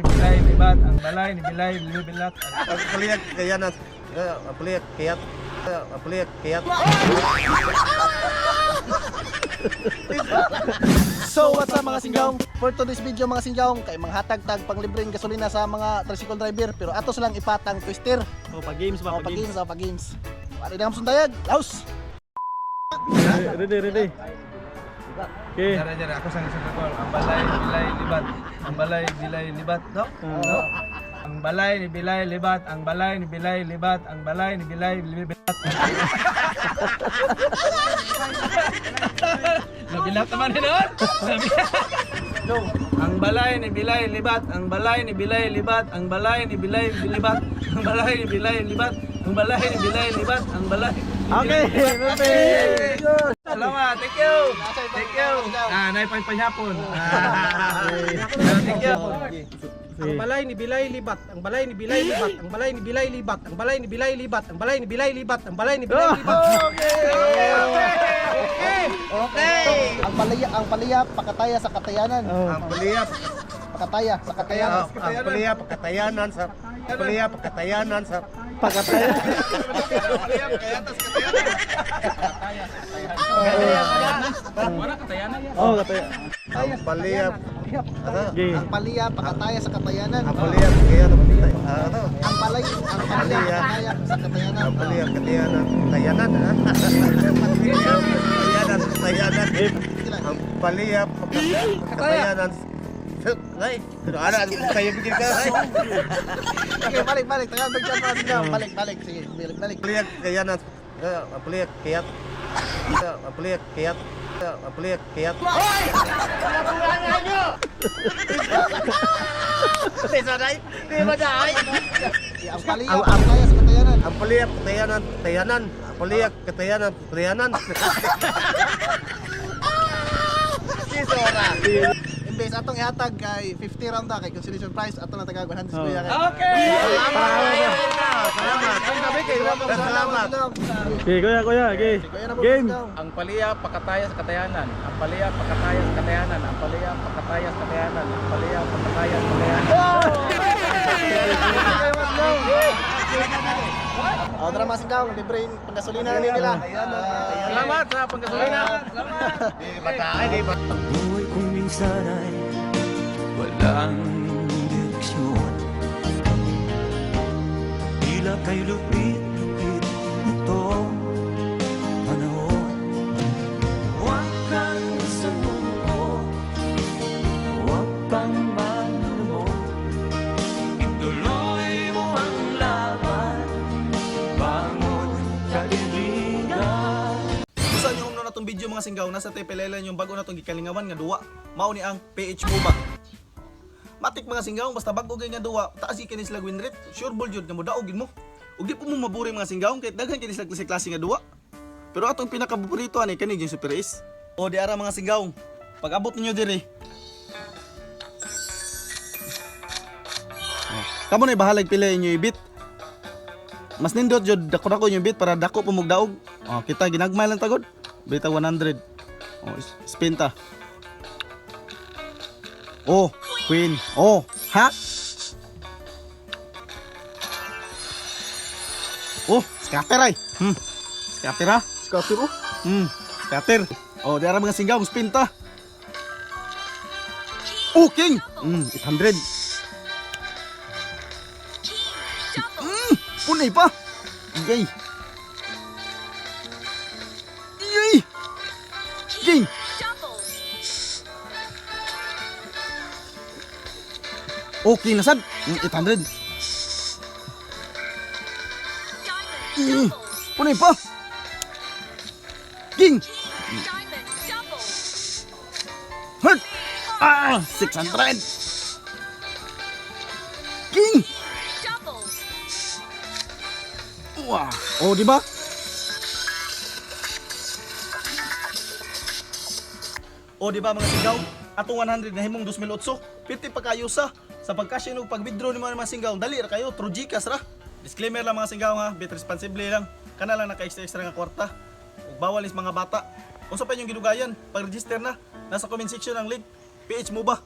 balay ni Bilay Libat, ang balay ni Bilay Libilat. Ang paliyak kayanan. Ang paliyak kayat. Ang paliyak kayat. So what's up, mga singgaw? For today's video, mga singgaw, kay manghatag tag panglibreng gasolina sa mga tricycle driver, pero ato silang ipatang twister. Oh, pa games ba? O pa games, o pa games. Wala na sundayag. Laos. Ready, ready. Okay. Jara jara ako sang isang call. Ang balay ni Bilay Libat, ang balay Bilay Libat, no? No? Ang balay ni Bilay Libat, ang balay ni Bilay Libat, ang balay ni Bilay Libat. Nabilat naman yun, no? Ang balay ni Bilay Libat, ang balay ni Bilay Libat, ang balay ni Bilay Libat, ang balay ni Bilay Libat, ang balay ni Bilay Libat, ang balay. Okay, perfect. Salamat, thank you. Thank you. Ah, naipagpanyapon. Ah, thank you. Ang balay ni Bilay Libat, ang balay ni Bilay Libat, ang balay ni Bilay Libat, ang balay ni Bilay Libat, ang balay ni Bilay Libat, ang balay ni Bilay Libat. Ang palaya pakataya sa katayanan. Ang paliyak. Pakataya sa katayanan. Ang paliyak pakatayanan sa paliyak pakatayanan sa Pakatay. Oh, katay. Ang paliyak. Okay. Ang palaya pakataya sa katayanan. Ang paliyak kayat. Ano? Ang palaya pakataya sa katayanan. Ang paliyak katayanan. Tayanan. Tayanan. Tayanan. Ang paliyak katayanan. Ay, ano, tayo bigil ka. Ay. Okay, balik balik. Tagal bigyan mga singgaw. Balik balik. Sige, balik balik. Paliyak kayanan. Ang paliyak kayat. Ang paliyak kayat. Ang paliyak kayat. Ang palaya pakataya sa katayanan. Ang paliyak katayanan. Tayanan. Ang paliyak katayanan. Tayanan. Imbes atong ihatag kay 50 round ta kay consolation prize ato na tagag 100 kuya kay. Okay. Salamat. Salamat. Okay, kuya, kuya. Okay. Game. Ang paliya pakataya sa katayanan. Ang paliya pakataya sa katayanan. Ang paliya pakataya sa katayanan. Ang paliya pakataya sa katayanan. Oh, tara mga singgaw, libre yung panggasolina ni nila. Salamat sa panggasolina. Di ba di ba? Ang buhay kong minsan ay walang direksyon. Tila kay lupit-lupit nitong panahon. Huwag kang sumuko, huwag kang malulungkot. Ituloy mo ang laban, bangon kaibigan. Kung saan yung umno na tong video, mga singgaw, nasa Tepelelan yung bago na tong gikalingawan nga duwa. Mao ni ang PH MOBA. Matik, mga singgaw, basta bago gay nga duwa, taas gyud kini sila win rate, sure ball jud nga modaog gid mo. Ug di po mo maburi, mga singgaw, kay daghan kini sila klase-klase nga duwa. Pero atong pinakapaborito ani kani yung Super Ace. O di ara, mga singgaw, pag abot ninyo diri. Oh, kamo na bahalag pila inyo ibit. Mas nindot jud dako dako yung bit para dako po mugdaog. Oh, kita ginagmay lang tagod. Bita 100. Oh, spin ta. Oh, queen. Oh, ha? Oh, scatter ay. Scatter ha? Scatter oh. Scatter. Oh, di ara, mga singgaw, spin ta. Oh, king. 800. Punay pa. Yay. Yay. King. Okay na sad. 800. Punay pa. King. Hurt. Ah, 600. King. Wah. Oh, di ba? O di ba, mga singgaw? Atong 100 na himong 2008. Piti pa kayo sa pag-cash in ug pag-withdraw ni mga singgaw. Dali ra kayo, true GCash ra. Disclaimer lang, mga singgaw, ha, bit responsibly lang. Kana lang naka-extra extra nga kwarta. Ug bawal is mga bata. Unsa pa inyong gidugayan? Pag-register na. Nasa comment section ang link. PH mo ba?